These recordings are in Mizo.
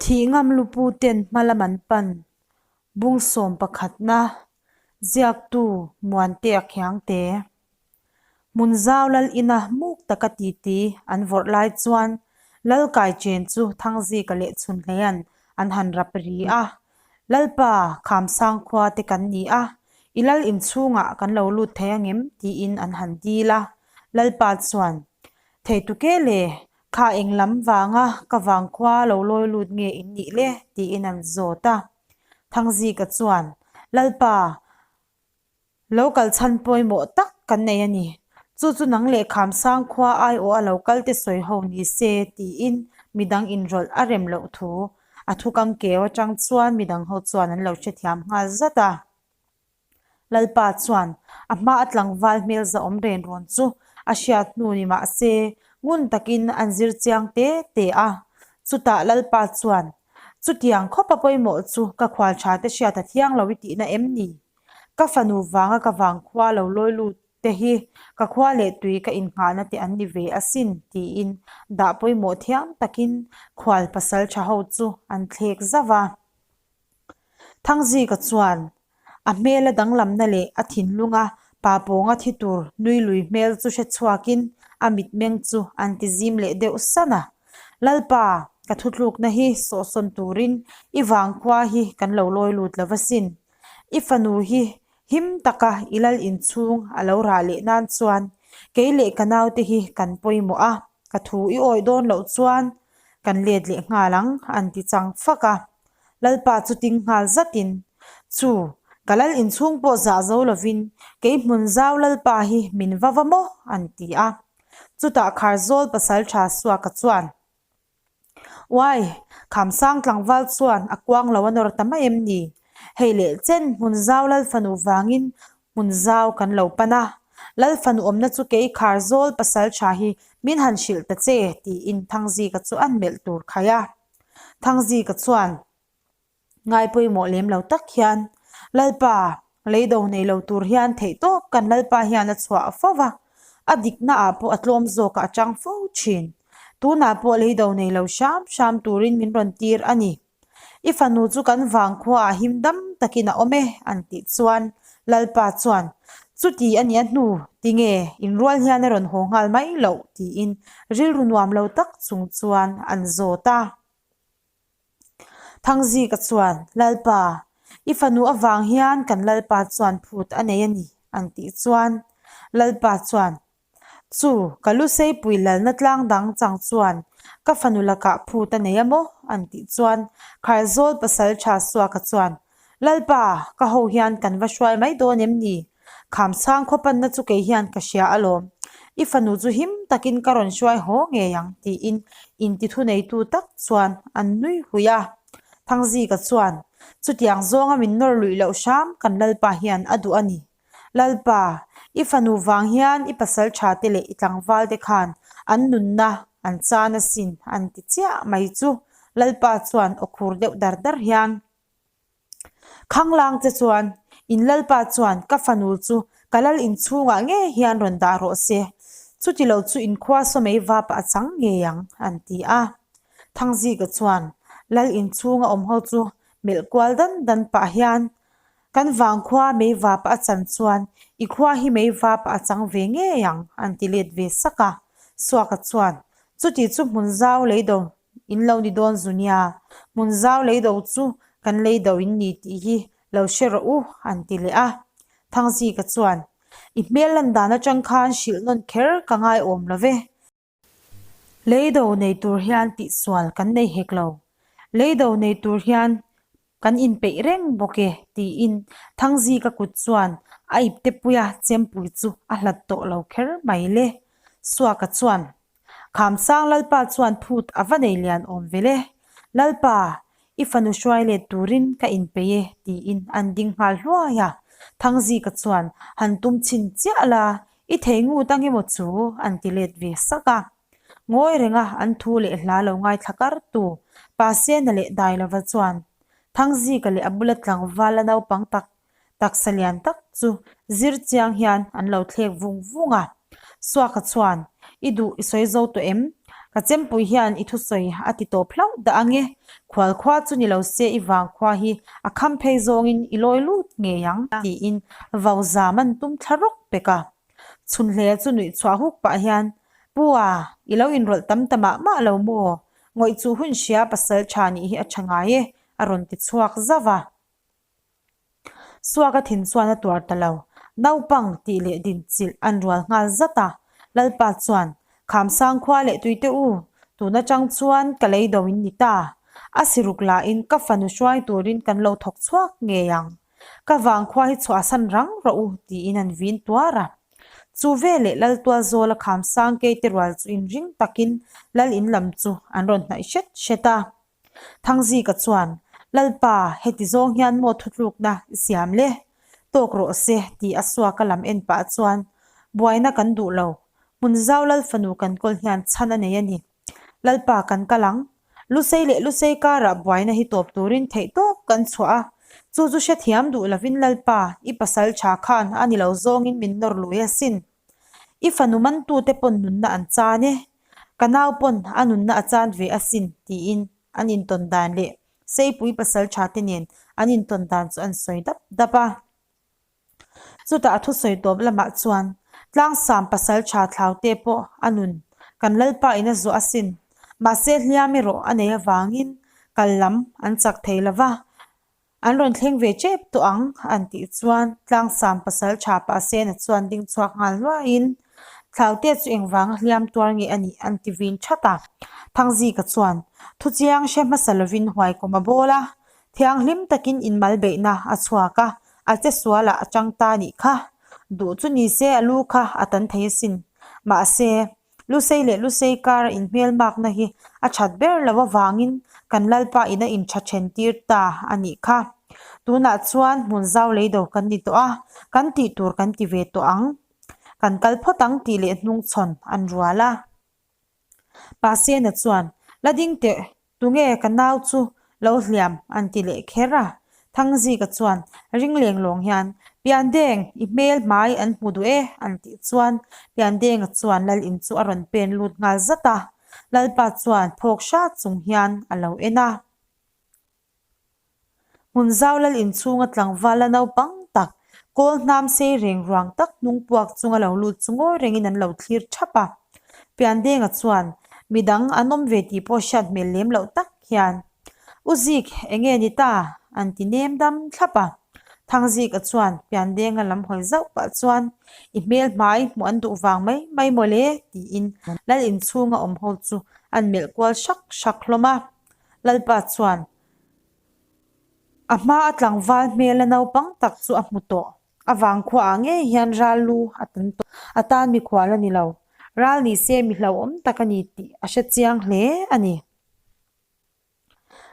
Thih ngam lupu ten hma lam an pan, Bung sawm pakhatna, Ziaktu Muantea Khiangte. Hmun zau lal ina muk taka titi an vawrh lai chuan Lalkai chen chu Thangzika leh Chhunhleian an han rap ri a. Lalpa, Khamsang khua te kan ni a, i lal inchhungah kan lo lut thei angem? tiin an han dil a. Lalpa chuan, Thei tuke le, kha eng lam vanga ka vangkhua lo lawi lut nge in nih le? tiin an zawt a. Thangzika chuan, Lalpa, lo kal chhan pawimawh tak kan nei a ni. Chu chu nang leh Khamsang khua aiawh a lo kal te sawi ho ni se, tiin midang inrawlh a rem loh thu a thukam keu atang chuan midang ho chuan an lo hrethiam nghal zat a. Lalpa chuan a hma a tlangval hmel zahawm ren rawn chu a hriat hnu ni mah se, ngun takin an zir chiang te te a. Chutah Lalpa chuan, Chutiang khawp a pawimawh chu ka khual tha te hriat a thiang lo i tihna em ni? Ka fanu vanga ka vangkhua lo lawi lut te hi ka khua leh tui ka innghahna te an ni ve asin, tiin dah pawimawh thiam takin khual pasal tha ho chu an thlek zauh a. Thangzika chuan a hmela danglamna leh a thinlunga pa pawnga thi tur nui lui hmel chu hre chhuakin a mitmeng chu an ti zim leh deuh san a. Lalpa, ka thutlukna hi sawhsawn turin i vangkhua hi kan lo lawi lut lo va sin. I fanu hi him taka i lal inchhung a lo rah leh nan chuan kei leh ka naute hi kan pawimawh a, ka thu i awih dawn loh chuan kan let leh nghal ang, an ti chang fak a. Lalpa chu ting nghal zatin, Chu, ka lal inchhung pawh zah zo lovin kei hmun zau Lalpa hi min va va maw? an ti a. Chutah Kharzawl pasaltha Suaka chuan, Uai, Khamsang tlangval chuan a kuang lo a nawr ta mai em ni? Hei leh chen hmun zau Lal fanu vangin hmun zau kan lo pan a. Lal fanu awmna chu kei Kharzawl pasaltha hi min han hrilh ta che, tiin Thangzika chu an melh tur khai a. Thangzika chuan ngai pawimawh lem lo tak hian, Lalpa, leido nei lo tur hian theih tawp kan Lalpa hian a chhuah fo va, a dikna ah pawh a tlawm zawk ah a chang fo thin. Tunah pawh leido nei lo hram hram turin min rawn tir a ni. I fanu chu kan vangkhua ah him dam takin a awm e, an tih chuan Lalpa chuan, Chuti a nia hnu, tinge inrual hian a rawn haw nghal mai loh? tiin rilru nuam lo tak chung chuan an zawt a. Thangzika chuan, Lalpa, i fanu avang hian kan Lalpa chuan phut a nei a ni, an tih chuan Lalpa chuan, Chu, ka lu seipui lalna tlang dang chang chuan ka fanu lakah phut a nei a maw? an tih chuan Kharzawl pasal tha Suaka chuan, Lalpa, ka ho hian kan va hruai mai dawn em ni? Khamchhang khaw panna chu kei hian ka hria alawm. I fanu chu him takin ka rawn hruai haw ngei ang, tiin intithuneitu tak chuan an nui hui a. Thangzika chuan, Chutiang zawnga min nawr luih loh hram kan Lalpa hian a duh a ni. Lalpa, i fanu vang hian i pasal tha te leh i tlangval te khan an nunna an chan asin an ti chiah mai chu Lalpa chuan aw khur deuh dar dar hian Khanglang che chuan in Lalpa chuan ka fanu chu ka lal inchhungah ngei hian rawn dah rawh se, chuti lo chu inkhua sawmei vapah a chang ngei ang an ti a. Thangzika chuan lal inchhunga awm ho chu melh kual dan dan pah hian Kan vangkhua mei vapa a chan chuan i khua hi mei vapa a chang ve ngei ang, an ti let ve sak a. Suaka chuan, Chuti chu hmun zau lei do in lo ni dawn zu nia, hmun zau lei do chu kan lei do in ni tih hi lo hre rawh u, an ti leh a. Thangzika chuan, I hmel lan dan atang khan hrilh nawn kher ka ngaiawm lo ve. Leido nei tur hian tihsual kan nei hek lo. Leido nei tur hian kan inpeih reng bawk e, tiin Thangzika kut chuan a ipte puia chempui chu a hlat tawh lo kher mai le. Suaka chuan, Khamsang Lalpa chuan phut a va nei lian awm ve le. Lalpa, i fanu hruai let turin ka inpeih e, tiin an ding nghal hluai a. Thangzika chuan, Han tum chhin chiah la, I thei ngut ang emaw chu an ti let ve sak a. Ngawi renga an thu leh hla lo ngaithla kar tu Pa Sena leh Dailova chuan Thangzika leh a bula tlangval a naupang tak taksa lian tak chu zir chiang hian an lo thlek vung vung a. Suaka chuan, I duh i sawi zo tawh em? Ka chempui hian i thusawi a ti tawp hlauh dah ang e, khual khua chu ni lo se i vang khua hi a kham phei zawngin i lawi lut ngei ang, tiin vau zam an tum thla rawk pek a. Chhunhle chu nuih chhuah huk pah hian, Pu a, i lo inrawlh tam ta mah mah lo maw? Ngawih chu hun hria pasal tha nih hi a tha ngai e, a rawn ti chhuak zauh a. Suaka thin chuan a tuar ta lo. Naupang tih leh din chilh an rual nghal zat a. Lalpa chuan, Khamsang khua leh tuite u, tun atang chuan ka lei do in ni ta. A siruk lahin ka fanu hruai turin kan lo thawk chhuak ngei ang. Ka vangkhua hi chhuahsan rang rawh u, tiin an vin tuar a. Chu veleh Laltual Zawla Khamsang keite rual chu inring takin Lal in lam chu an rawn hnaih hret hret a. Thangzika chuan, Lalpa, heti zawng hian maw thutlukna i siam le? Tawk rawh se, tih a suak a lam en pah chuan, Buaina kan duh lo. Hmunzau Lal fanu kan kawl hian chhan a nei a ni. Lalpa kan kal ang. Lusei leh Lusei karah buaina hi tawp turin theihtawp kan chhuah a. Chu chu hrethiam duh lovin Lalpa, i pasal tha khan a ni lo zawngin min nawr lui asin. I fanu mantute pawn nunna an chan e, ka nau pawn a nunna a chan ve asin tiin an intawn dan leh Seipui pasal tha te nen an intawn dan chu an sawi dap dap a. Chutah a thusawi tawp lamah chuan Tlangsam pasal tha Thlaute pawh a nun kan Lalpa in a zuah asin, mahse hliam erawh a nei avangin kal lam an chak thei lova, An rawn thleng ve tep tawh ang an tih chuan Tlangsam pasal tha pah Sena chuan ding chhuak nghal hluaiin Thlaute chu engvanga hliam tuar nge a nih an ti vin that a. Thangzika chuan thuchiang hre hmasa lovin huaikawm a bawl a, thianghlim takin inmal beihna a chhuak a, a che sualah a chang ta nih kha. Duh chu ni se a lu kha a tan thei asin. Mahse, Lusei leh Lusei kara inhmelmakna hi a that ber lo avangin kan Lalpa in a intha then tir ta a nih kha. Tunah chuan hmun zau lei do kan ni tawh a, kan tih tur kan ti ve tawh ang. Kan kal phawt ang tih leh hnungchhawn an rual a. Pasena chuan, La ding teh Tunge ka nau chu lo hliam an ti leh kher a. Thangzika chuan ring leng lawng hian, Piandeng, i hmel hmai an hmu duh e an tih chuan Piandenga chuan Lal in chu a rawn pen lut nghal zat a. Lalpa chuan phawk hrat chung hian a lo en a. Hmunzau lal inchhunga tlangval la naupang tak, kawl hnam sei reng ruang tak hnung puak chunga lo lut chu ngawi rengin an lo thlir thap a. Piandenga chuan midang an awm ve tih pawh hriat hmel lem loh tak hian, U Zik, enge ni ta? an ti nem dam thlap a. Thangzika chuan Piandenga lam hawi zauh pah chuan, I hmel hmai hmuh an duh vang mai mai mawle, tiin lal inchhunga awm ho chu an melh kual hrak hrak hlawm a. Lalpa chuan a hma a tlangval hmel a naupang tak chu a hmu tawh. A vangkhuaah ngei hian ral lu a tan tawh. A tan mikhual a ni lo. Ral ni se mi hlauhawm tak a ni tih a hre chiang hle a ni.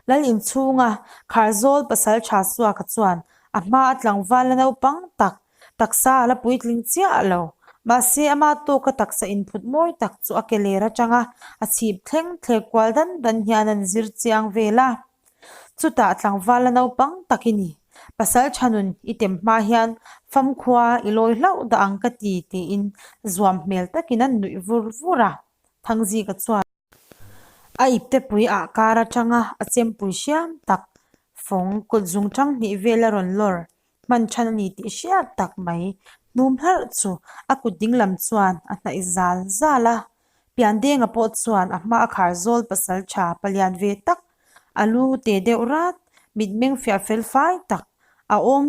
Lal inchhunga Kharzawl pasal tha Suaka chuan a hma a tlangval a naupang tak Taksa a la puitling chiah lo. Mahse, ama tawka taksa inphut mawi tak chu a ke ler atanga a chhip thleng thlek kual dan dan hian an zir chiang vel a. Chutah tlangval la naupang tak i ni. Pasal tha nun i tem hma hian famkhua i lawi hlauh dah ang ka ti tiin zuam hmel takin an nuih vur vur a. Thangzika chuan. A iptepui ah kar atanga a chempui hriam tak fawng kut zung tang hnih vel a rawn lawr hman than a ni tih hriat tak mai. Hnum hlarh chu a kut ding lam chuan a hnaih zal zal a. Piandenga pawh chuan a hma a khar zawl pasal tha palian ve tak, a lu te deuh rat, mitmeng fiah fel fai tak a awm.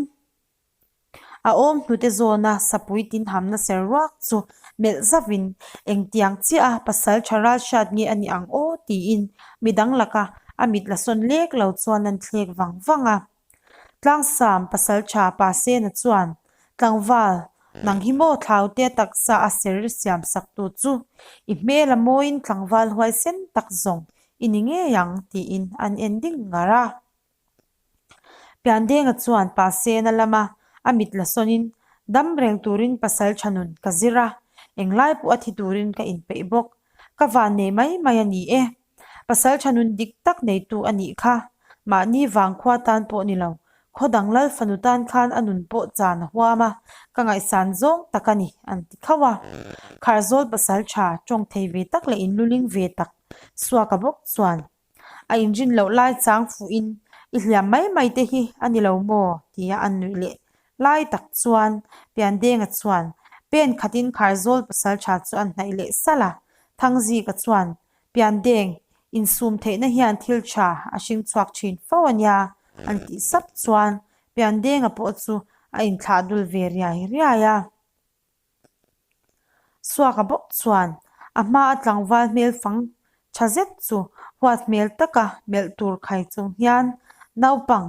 A awm hnute zawna sapui tinhamna ser ruak chu melh zauhin engtiang chiah a pasal tha ral hriat nge a nih ang aw tiin midang laka a mit la sawn lek lo chuan an thlek vang vang a. Tlangsam pasal tha pa Sena chuan tlangval nang hi maw Thlaute taksa a ser siam sak tu chu i hmel a mawiin tlangval huaisen tak zawng i ni ngei ang tiin an en ding ngar a. Piandenga chuan pa Sena lama a mit la sawnin dam reng turin pasal tha nun ka zir a, englai pawh a thi turin ka inpeih bawk. Ka van nei mai mai a ni e. Pasal tha nun dik tak neitu a nih kha. Mahni vangkhua tan pawh ni lo. Khaw dang lal fanu tan khan a nun pawh chan a huam a, ka ngaihsan zawng tak a ni, an ti khauh a. Kharzawl pasal tha, tawng thei ve tak leh inluling ve tak Suaka bawk chuan a inrin loh lai chang fuhin i hliam mai mai te hi a ni lo maw? tia an nuih leh lai tak chuan Piandenga chuan pen khatin Kharzawl pasal tha chu an hnaih leh salh a, Thangzika chuan Piandeng, insum theihna hian thil tha a hring chhuak thin fo a nia, an tih sap chuan Piandenga pawh chu a inthlah dul ve riai riai a. Suaka bawk chuan a hma a tlangval hmel fang tha zet chu huat hmel taka melh tur khai chung hian, Naupang,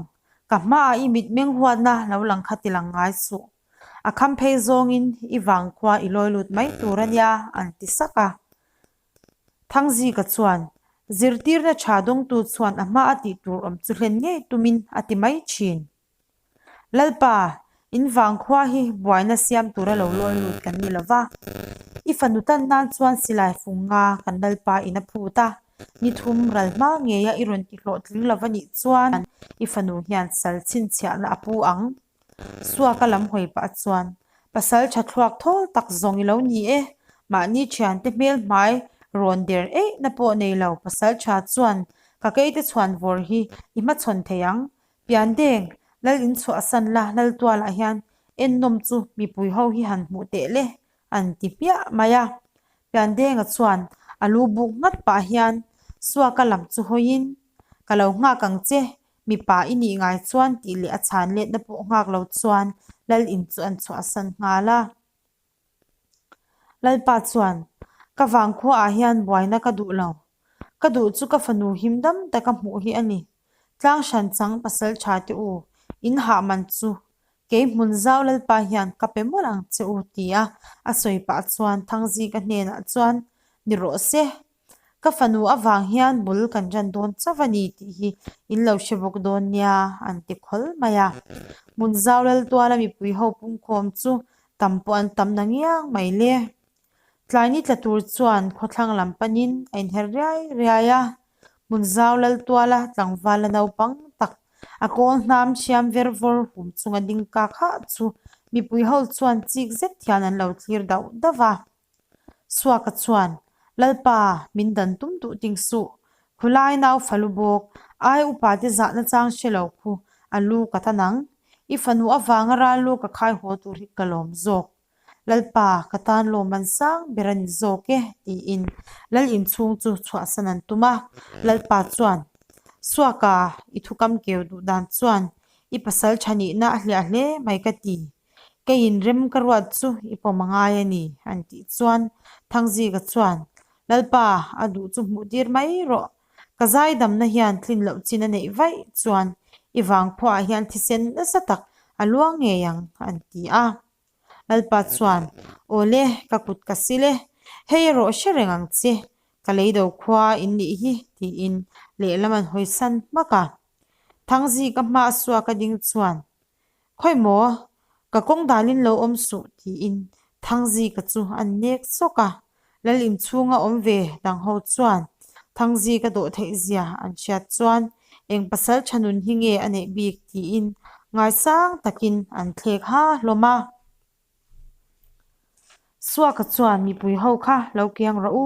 ka hmaah i mitmeng huatna lo lang kha ti lang ngai suh. A kham phei zawngin i vangkhua i lawi lut mai tur a nia, an ti sak a. Thangzika chuan, Zirtirna tha dawngtu chuan a hma a tih tur awm chu hlen ngei tumin a ti mai thin. Lalpa, in vangkhua hi buaina siam tura lo lawi lut kan ni lo va. I fanu tan nan chuan silai fung nga kan Lalpa in a phut a, ni thum ral hma ngeia i rawn ti hlawhtling lo va nih chuan i fanu hian sal chhinchhiahna a pu ang. Suaka lam hawi pah chuan, Pasal tha thluak thawl tak zawng i lo ni e, mahni thiante hmel hmai rawn der eihna pawh nei lo pasal tha chuan ka keite chhuan vawr hi i hmachhawn thei ang. Piandeng, Lal in chhuahsan la Laltualah hian ennawm chu mipui ho hi han hmuh teh le, an ti hmiah mai a. Piandenga chuan a lu buk nghat pah hian Suaka lam chu hawiin, Ka lo nghak ang che, Mipa i nih ngai chuan tih leh a chhan letna pawh nghak lo chuan Lal in chu an chhuahsan nghal a. Lalpa chuan, Ka vangkhuaah hian buaina ka duh lo. Ka duh chu ka fanu him dam taka hmuh hi a ni. Tlang hran chang pasal tha te u, in hah man chu kei hmun zau Lalpa hian ka pe mawlh ang che u tia a sawi pah chuan Thangzika hnenah chuan, Ni rawh se, Ka fanu avang hian bul kan ran dawn chauh a ni tih hi in lo hre bawk dawn nia, an ti khawl mai a. Hmun zau lal tuala mipui ho pungkhawm chu tam pawh an tam na ngiang mai le. Tlai ni tla tur chuan khawthlang lam panin a inher riai riai a. Hmun zau lal tuala tlangval la naupang tak a kawl hnam hriam ver vawr hum chunga ding kak hah chu mipui ho chuan chik zet hian an lo thlir dauh dauh va. Suaka chuan, Lalpa, min dan tum duh ting suh. Khulai nau falu bawk, ai upa te zahna chang hre lo khu a lu ka ta nang. I fanu avanga ral lu ka khai haw tur hi ka lawm zawk. Lalpa, ka tan lawm an sang ber a ni zawk e, tiin Lal inchhung chu chhuahsan an tum a. Lalpa chuan, Suaka, i thukam keu duh dan chuan i pasal tha nihna a hliah hle mai ka ti. Kei inrem ka ruat chu i pawm a ngai a ni, an tih chuan Thangzika chuan, Lalpa, a duh chu hmuh tir mai rawh. Ka zaidamna hian tlin loh chin a neih vaih chuan i vangphuahah hian thisen nasa tak a luang ngei ang, an ti a. Lalpa chuan, Awle, ka kut ka sil e, hei erawh hre reng ang che, ka leido khua in nih hi, tiin lehlam an hawisan hmak a. Thangzika hma suaka ding chuan, Khawi maw? Ka kawng dalin lo awm suh tiin Thangzika chu an nek sawk a. Lal inchhunga awm ve dang ho chuan Thangzika dawh theih zia an hriat chuan eng pasal tha nun hi nge a neih bik tiin ngaisang takin an thlek ha hlawm a. Suaka chuan mipui ho kha lo kiang rawh u.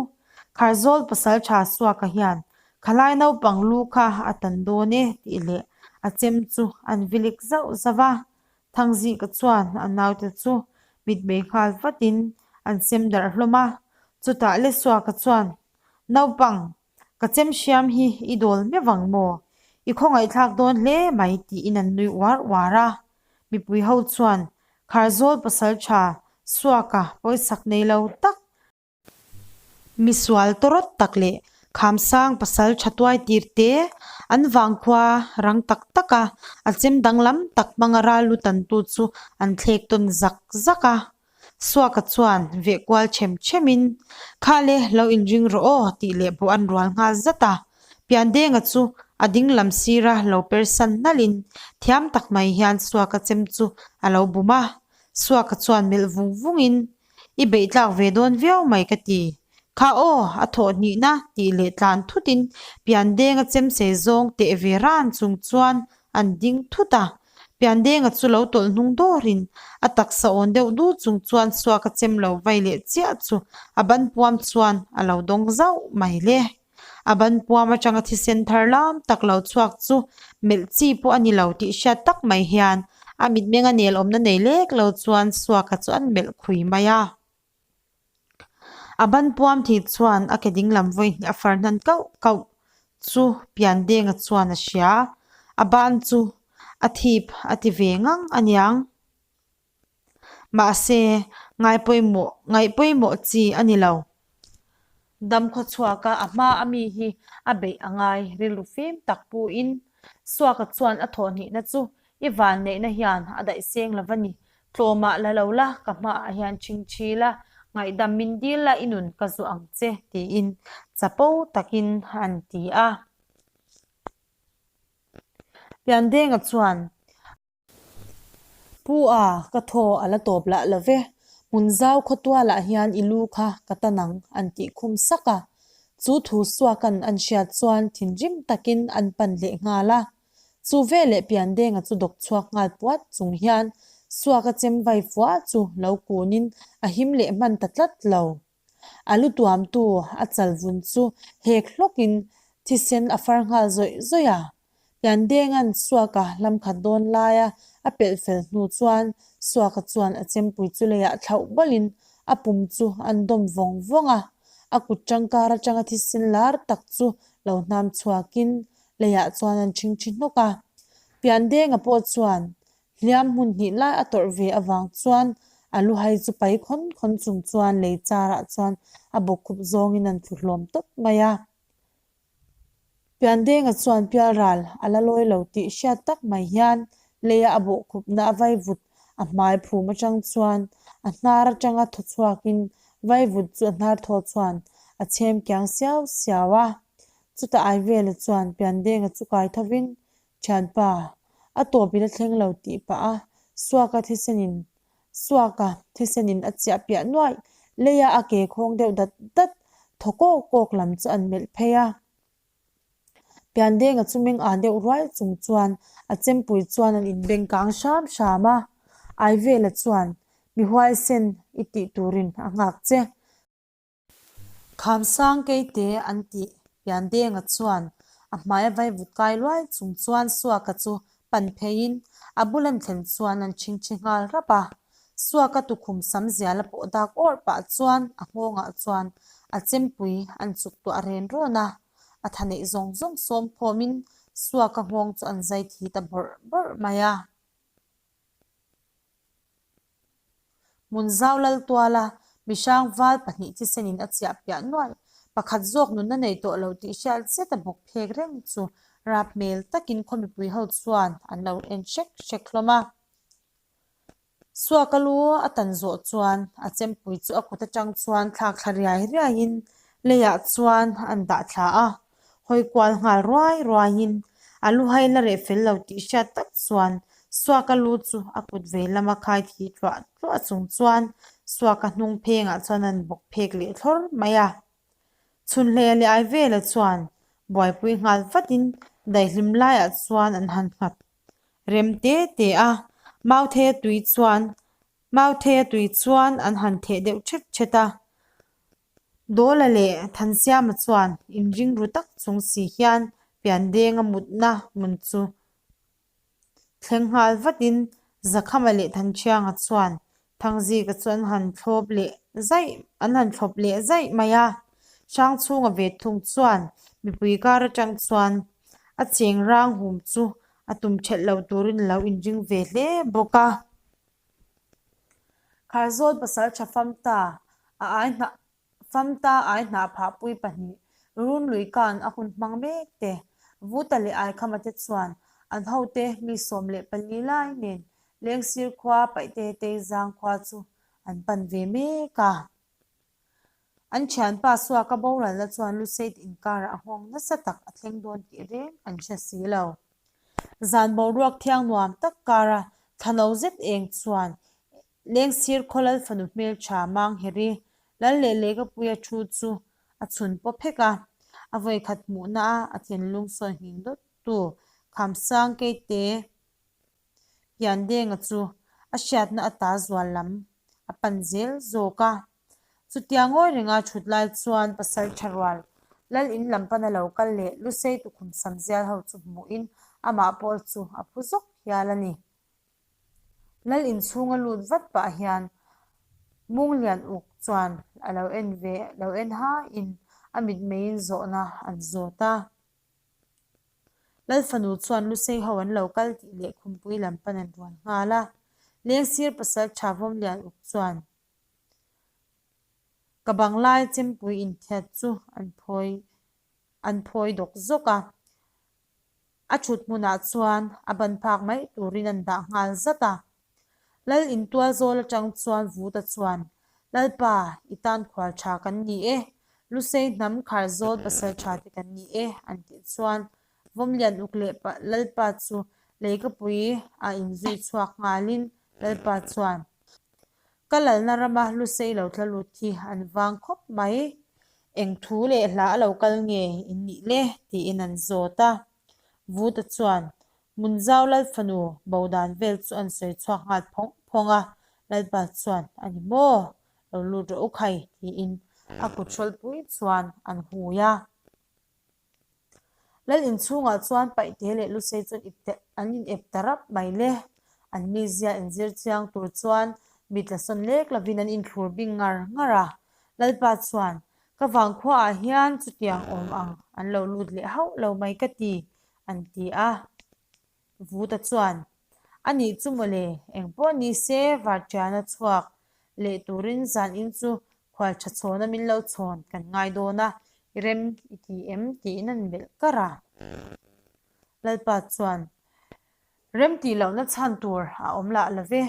Kharzawl pasal tha Suaka hian khalai naupang lu kha a tan dawn e tih leh a chem chu an vilik zauh zauh a. Thangzika chuan a naute chu mitmei nghal vatin an sem darh hlawm a. Chutah le Suaka chuan, Naupang, Ka chem hriam hi i dawl meuh ang maw? I khawngaihthlak dawn hle mai tiin an nui uar uar a. Mipui ho chuan Kharzawl pasal tha Suaka pawisak nei lo tak, misual tawrawt tak leh Khamsang pasal tha tuai tir te an vangkhua rang tak tak a, a chem danglam tak hmanga ral lu tantu chu an thlek tawn zak zak a. Suaka chuan veh kual them themin, Kha le, lo inring rawh aw, tih leh pawh an rual nghal zat a. Piandenga chu a ding lam sira lo persan nalhin thiam tak mai hian Suaka chem chu a lo bum a. Suaka chuan melh vung vungin, I beih tlak ve dawn viau mai ka ti. Kha aw, a thawh hnihna tih leh tlan thutin Piandenga chem sei zawng teh ve ran chung chuan an ding thut a. Piandenga chu lo tawlh hnung dawrin a taksa awn deuh du chung chuan Suaka chem lo vai leh chiah chu a ban puam chuan a lo dawng zauh mai le. A ban puam atanga thisen thar lam tak lo chhuak chu melh chi pawh a ni lo tih hriat tak mai hian a mitmenga nel awmna nei lek lo chuan Suaka chu an melh khui mai a. A ban puam thih chuan a ke dinglam vawi hnih a far hnan kauh kauh chu Piandenga chuan a hria. A ban chu a thip a ti ve ngang a niang. Mahse, ngaipawimawh ngaihpawimawh chi a ni lo. Dam khawchhuaka a hma a mi hi a beih a ngai rilru fim tak puin Suaka chuan a thawhhnihna chu i vanneihna hian a daih seng lo va ni. Tlawmah la lo la, ka hmaah hian chingchi la, ngaihdam min dil la i nun ka zuah ang che tiin chapo takin an ti a. Piandenga chuan. Pu a, ka thaw a la tawp lah lo ve. Hmun zau khawtualah hian i lu kha ka ta nang an tih khum sak a. Chu thu suakan an hriat chuan thinrim takin an pan leh nghal a. Chu veleh Piandenga chu dawk chhuak nghal puat chung hian suaka chem vai fua chu lo kunin a him leh hman ta tlat lo. A lu tuamtu a chal vun chu hek hlawkin thisen a far nghal zawih zawih a. Piandenga'n Suaka hlam khat dawn laia a pelh fel hnu chuan Suaka chuan a chempui chu leiah thlauh bawlhin a pum chu an dawm vawng vawng a. A kut tangkar atanga thisen lar tak chu lo hnam chhuakin leiah chuan an ṭhingṭhi hnawk a. Piandenga pawh chuan Hliam hmun hnih lai a tawrh ve avang chuan a luhai chu pai khawn khawn chung chuan lei charah chuan a bawkkhup zawngin an tlu hlawm tawp mai a. Piandenga chuan pialral a la lawi lo tih hriat tak mai hian leia a bawhkhupna a vaivut a hmai phum atang chuan a hnar atanga thaw chhuakin vaivut chu a hnar thaw chuan a chhem kiang siau siau a. Chutah Aivela chuan Piandenga chu kai thovin Thianpa, a tawp i la thleng lo tih pah a Suaka thisenin Suaka thisenin a chiah piah nuaih leia a ke khawng deuh dat dat thaw kawk kawk lam chu an melh phei a. Piandenga chu meng ah deuh ruai chung chuan a chempui chuan an inbeng kang hram hram a, Aivela chuan mi huaisen i tih turin a nghak che. Khamsang keite an tih Piandenga chuan a hmai a vaivut kai luai chung chuan Suaka chu pan pheiin a bul an thlen chuan an chhingchhi nghal rap a. Suaka tukhum sam zial a pawh dak awrh pah chuan a nghawngah chuan a chempui an chuk tuah ren rawn a, a tha neih zawng zawng sawm khawmin Suaka nghawng chu an zai thi ta bawrh bawrh mai a. Hmun zau lal tuala mihrang val pahnih thisenin a chiah piah nuaih. Pakhat zawk nunna nei tawh lo tih hriat zet a bawk phek reng chu rap hmel takin khaw mipui ho chuan an lo en hrek hrek hlawm a. Suaka lu a tan zawh chuan a chempui chu a kut atang chuan thlak thla riai riaiin leiah chuan an dah thla a. Hawi kual nghal ruai ruaiin a lu hai la reh fel lo tih hriat tak chuan Suaka lu chu a kut vei lama khai thi tluah tluah chung chuan Suaka hnung phengah chuan an bawk phek leh thlawr mai a. Chhunhleia leh Aivela chuan buaipui nghal vatin daihlim laiah chuan an han nghat rem te te a, Mautheia tui chuan Mautheia tui chuan an han theh deuh thet thet a. Dawla leh Thansiama chuan inring ru tak chung si hian Piandenga mutna hmun chu thleng nghal vatin Zakhama leh Thanṭhianga chuan Thangzika chu an han thlawp leh zaih an han thlawp leh zaih mai a. Hrangchhunga ve thung chuan mipui kar atang chuan a cheng rang hum chu a tum ṭhelh lo turin a lo inring ve hle bawk a. Kharzawl pasal tha famta a ai hnah famta ai hnah phahpui pahnih Runlui kan a hun hmang mek te Vuta leh Aikhama te chuan an hote mi 14 lai nen Lengsir khua Paihte Teizang khua chu an pan ve mek a. An thianpa Suaka boralna chuan Luseit inkarah a nghawng nasa tak a thleng dawn tih reng an hre si lo. Zan boruak thiang nuam tak kara thlano zet eng chuan Lengsir khaw lal fanu hmeltha Mangheri lal leh lehkhapuia thu chu a chhun pawp phek a, a vawikhat hmuhna a a thinlung sawi nghing dawt tu Khamsang Keite. Piandenga chu a hriatna ata zual lam a pan zel zawk a. Chutia ngawi renga thut lai chuan pasal tha rual Lal in lam pana lo kal leh Lusei tukhum sam zial ho chu hmuhin amah pawh chu a phu zawk hial a ni. Lal inchhunga lut vat pah hian Munglian uk chuan a lo en ve lo en hain a mitmeiin zawhna an zawt a. Lal fanu chuan Lusei ho an lo kal tih leh khumpui lam pan an rual nghal a. Lengsir pasal tha Vawmlian uk chuan ka banglai chempui inthiat chu an phawi an phawi dawk zawk a. A thut hmunah chuan a ban phak mai turin an dah nghal zat a. Lal intual zawl atang chuan Vuta chuan, Lalpa, i tan khual tha kan ni e, Lusei hnam khar zawl pasal tha te kan ni e, an tih chuan Vawmlian uk leh Lalpa chu leikapui a inzui chhuak nghalin Lalpa chuan, Ka lalna rama Lusei lo tla lut hi an vang khawp mai. Eng thu leh hla a lo kal nge in nih le? tiin an zawt a. Vuta chuan Hmunzau Lalfanu bo dan vel chu an sawi chhuak nghal phawng phawng a. Lalpa chuan, A ni maw? Lo lut rawh u khai tiin a kut hrawlpui chuan an hui a. Lal inchhungah chuan Paihte leh Lusei chuan ip te an in ep ta rap mai le. An mizia inzir chiang tur chuan mi tlasawn lek lovin an inthlur bing ngar ngar a. Lalpa chuan, Ka vangkhuaah hian chutiang awm ang an lo lut leh hauh lo mai ka ti, an ti a. Vuta chuan, A nih chu mawle, eng pawh ni se Varṭiana chhuak leh turin zan in chu khual ṭha chhawna min lo chhawn kan ngai dawn a, i rem i ti em? tiin an melh kar a. Lalpa chuan, Rem tih lohna chhan tur a awm lah lo ve,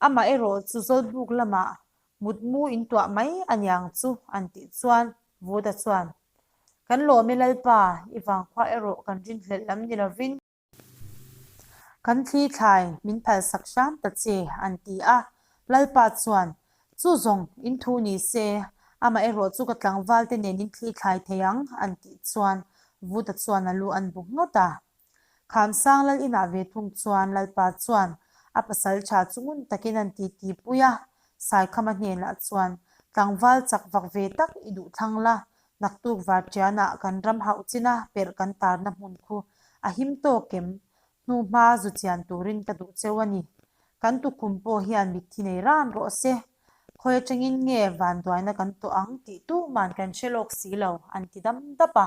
amah erawh chu Zawlbuk lamah mutmu in tuah mai a niang chu an tih chuan Vuta chuan, Kan lawm e Lalpa, i vangkhua erawh kan rinhlelh lam ni lovin, Kan thli thlai min phalsak hram ta che, an ti a. Lalpa chuan, Chu zawng, in thu ni se, amah erawh chu ka tlangval te nen in thli thlai thei ang, an tih chuan Vuta chuan a lu an bu ngawt a. Khamsang lal inah ve thung chuan Lalpa chuan a pasal tha chu ngun takin an ti ti pui a. Saikhama hnenah chuan, Tlangval chak vak ve tak i duh thlang la, Naktuk varṭianah kan ram hauh china perh kan tarna hmun khu a him tawk em? Hnu hma zu chian turin ka duh cheu a ni. Kan tukhum pawh hian mitthi nei ran rawh se. Khawi atangin nge vanduaina kan tawh ang tih tuman kan hre lawk si lo, an ti dam dap a.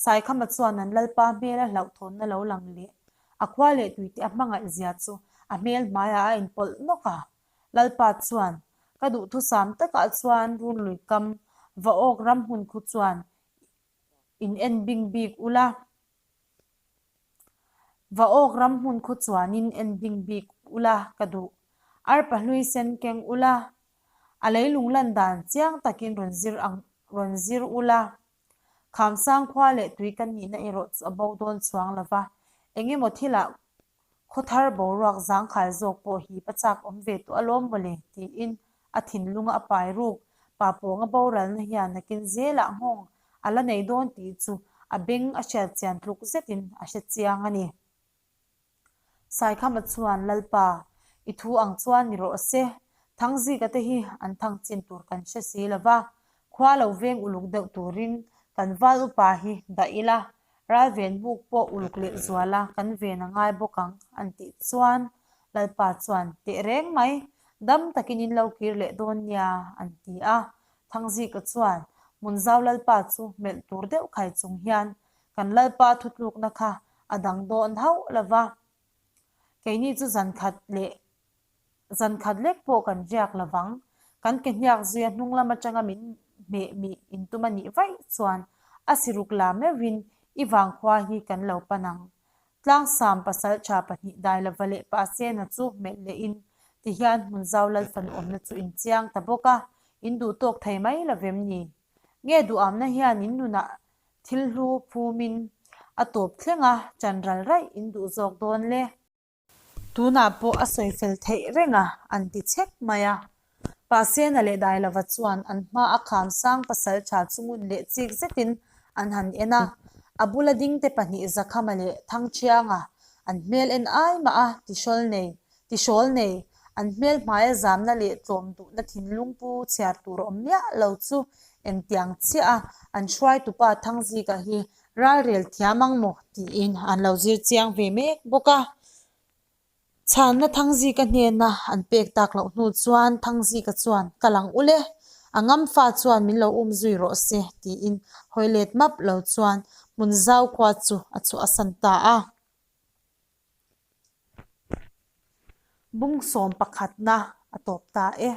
Saikhama chuan an lalpa hmela hlauhthawnna lo lang leh a khua leh tuite a hmangaih zia chu a hmel hmaiah a inpawlh nawk a. Lalpa chuan, Ka duhthusam takah chuan runlui kam va awk ram hmun khu chuan in en bing bik ula, va awk ram hmun khu chuanin en bing bik ula ka duh. Arpa hlui sen keng ula, a leilung lan dan chiang takin rawn zir ang rawn zir ula. Khamsang khua leh tui kan nihna erawh chu a bo dawn chuang lova, engemaw thilah Khawthar boruak zangkhai zawk pawh hi pa chak awm ve tawh alawm mawle tiin a thinlunga a pai ruk. Pa pawnga boralna hian nakin zelah nghawng a la nei dawn tih chu a beng a hriat chian tluk zetin a hre chiang a ni. Saikhama chuan Lalpa, i thu ang chuan ni rawh se, Thangzika te hi an thang chin tur kan hre si lo va, khua lo veng uluk deuh turin kan val upa hi dah ila, Ral ven buk pawh uluk leh zual a kan ven a ngai bawk ang an tih chuan Lalpa chuan teh reng mai, dam takin in lo kir leh dawn nia an ti a. Thangzika chuan Hmunzau Lalpa chu melh tur deuh khai chung hian kan Lalpa thutlukna kha a dang dawn hauh lo va, keini chu zan khat leh Zan khat lek pawh kan riak lo vang. Kan ke hniak zuia hnung lam atanga min hmeh mih intum a nih vaih chuan a siruk la meuhin i vangkhua hi kan lo pan ang. Tlangsam pasal tha pahnih Dailova leh Pasena chu melh lehin tihian Hmunzau Lalfanu awmna chu in chiang ta bawk a, in duh tawk thei mai lo vem ni? Nge duhamna hian in nunah thil hlu phumin a tawp thlenga chan ral raih in duh zawk dawn le? Tunah pawh a sawi fel theih reng a, an ti chhek mai a. Pasena leh Dailova chuan an hma a kham sang pasal tha chu ngun leh chik zetin an han en a. A bula dingte pahnih Zakhama leh Thangṭhianga an hmel en ai mah a tihrawl nei. Tihrawl nei, an hmel hmaia zamna leh tlawm duhna thinlung pu chhiar tur awm miah lo chu engtiang chiah a an hruaitupa Thangzika hi ralrel thiam ang maw tiin an lo zir chiang ve mek bawk a. Chhanna Thangzika hnena an pek tak loh hnu chuan Thangzika chuan Ka lang ul e, a ngamfa chuan min lo um zui rawh se tiin hawi let map lo chuan hmun zau khua chu a chhuahsan ta a. Bung sawm pakhatna a tawp ta e.